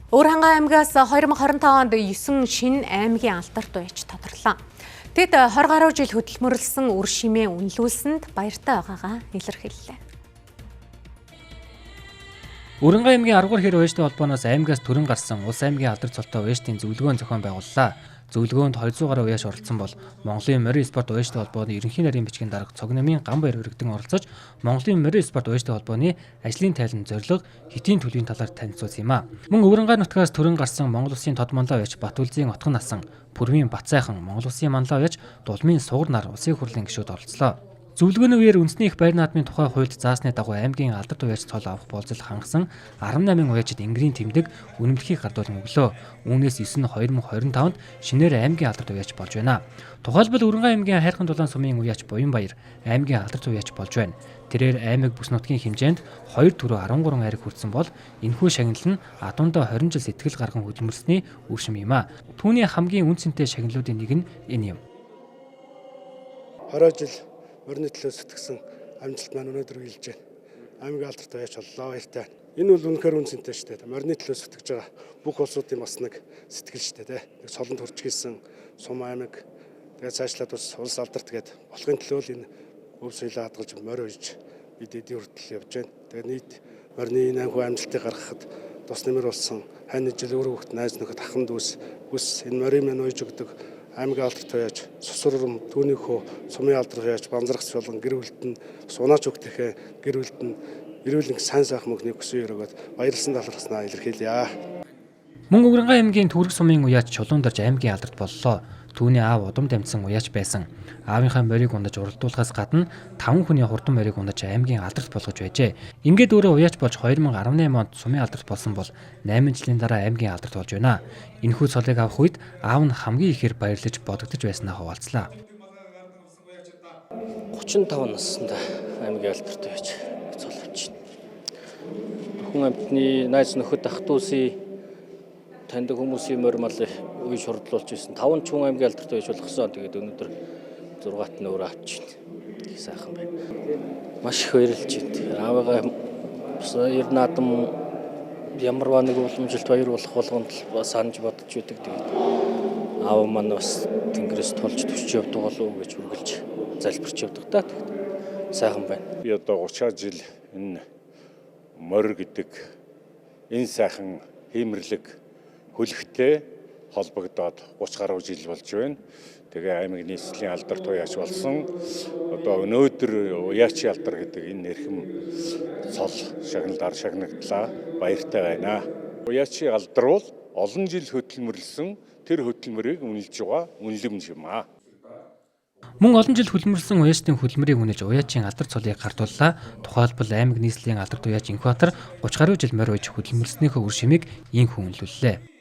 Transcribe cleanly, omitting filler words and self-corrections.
Өвөрхангай аймгаас 2025 онд 9 шинэ аймгийн алдарт уяач тодорлоо. Тэд 20 гаруй жил хөдөлмөрлсөн үр шимээ үнэлүүлсэнд баяртай байгаагаа илэрхийллээ. Өвөрхангай аймгийн 10 дугаар хэр уяачтай холбооноос аймгаас төрөн гарсан улс аймгийн алдар цолтой уяачдын зөвлөгөөн зохион байгууллаа. Зөвлөгөөнд 200 гаруй уяач оролцсон бол Монголын морин спорт уяачтай холбооны ерөнхий нарийн бичгийн дарга Цогномын Гамбаяр өргөдөн оролцож Монголын морин спорт уяачтай холбооны ажлын тайлан зорилго, хэтийн төлөвийн талаар танилцуулсан юм а. Мөн Өвөрхангай нутгаас төрөн гарсан Монгол Улсын тод манлай уяач Батүлзийн Отгон насан, Пүрвийн Батсайхан, Монгол Улсын манлай уяач Дулмын Сугар нар улсын хурлын гишүүд оролцлоо. Зөвлөгөөний үеэр үндэсний их байр наадмын тухай хуульд заасны дагуу аймгийн алдарт уяач цол авах болзол хангасан 18 уяачид энгэрийн тэмдэг үнэмлэхийг гардуулан өглөө. Үүнээс 9 нь 2025-нд шинээр аймгийн алдарт уяач болж байна. Тухайлбал Өвөрхангай аймгийн Хайрхан Дулаан сумын уяач Буянбаяр аймгийн алдарт уяач болж байна. Тэрээр аймаг бүс нутгийн хэмжээнд 2 түрүү 13 айраг хүртсэн бол энэхүү шагнал нь адуундаа 20 жил сэтгэл гарган хөдөлмөрлсөний үр шим юм а. Түүний хамгийн үнэ цэнтэй шагналуудын нэг нь энэ юм. 20 жил морины төлөө сэтгэсэн амжилт маань өнөөдөр биелж байна. Аймгийн алдарт уяач боллоо, баяртай. Энэ бол үнэхээр үнэ цэнтэй шүү дээ. Морины төлөө сэтгэж байгаа бүх улсуудын бас нэг сэтгэл шүү дээ. Нэг цолонд хүрч гисэн сум аймаг тэгээд цаашлаад бас улс алдарт гээд болохын төлөө л энэ өв соёлоо хадгалж морь уяж бид эдийн хүртэл явж байна. Тэгээд нийт морины энэ анхуу амжилтыг гаргахад тус нэмэр болсон хань жил өөр хөвгт найз нөхөд ахан дүүс бүс энэ морин маань уяж өгдөг аймгийн алдарт уяач Сусуррам түүнийхөө сумын алдарт уяач Банзрагч болон гэр бүлд нь бас унаач өгтөхээ гэр бүлд нь эрүүл энх сайн сайхан мөнхний хүсэн өрөөгөөд баярлсан талархснаа илэрхийлье. Мөн Өвөрхангай аймгийн Түрэг сумын уяач Чулуундарж аймгийн алдарт боллоо. Түүний аав удам дамжсан уяач байсан. Аавынхаа морийг унаж уралдуулахаас гадна 5 хүний хурдан морийг унаж аймгийн алдарт болгож байжээ. Ингээд өөрөө уяач болж 2018 онд сумын алдарт болсон бол 8 жилийн дараа аймгийн алдарт болж байна. Энэхүү цолыг авах үед аав нь хамгийн ихээр баярлаж бодогдож байснаа хуваалцлаа. 35 наснда аймгийн алдарт уяач цол авч байна. Хүн амьтны найз нөхөд ах дүүсийн таньдаг хүмүүсийн морь мал уяж хурдлуулж байсан. 5 ч хүн аймгийн алдарт уяач болгосон. Тэгээд өнөөдөр 6-т нь өөрөө авч байна. Их сайхан байна. Маш их баярлж байна. Аавыгаа бас ер наадам ямарваа нэг уламжилт баяр болох болгонд л санаж бодож байдаг. Тэгээд аав маань бас тэнгэрээс тулж төсч явдаг болов уу гэж үргэлж залбирч явдаг та. Тэгээд сайхан байна. Би одоо 30 жил энэ морь гэдэг энэ сайхан хиймэрлэг хөлөгтэй холбогдоод 30 гаруй жил болж байна. Тэгээ аймаг нийслэлийн алдарт уяач болсон. Одоо өнөөдөр уяачийн алдар гэдэг энэ эрхэм цол шагналаар шагнагдлаа. Баяртай байна. Уяачийн алдар бол олон жил хөдөлмөрлсөн тэр хөдөлмөрийг үнэлж байгаа үнэлэмж юм аа. Мөн олон жил хөдөлмөрлсөн уяачдын хөдөлмөрийг үнэлж уяачийн алдар цолыг гардууллаа. Тухайлбал аймаг нийслэлийн алдарт уяач Инхбатар 30 гаруй жил морь уяж хөдөлмөрлснийхөө үр шимийг ийнхүү үнэлүүллээ.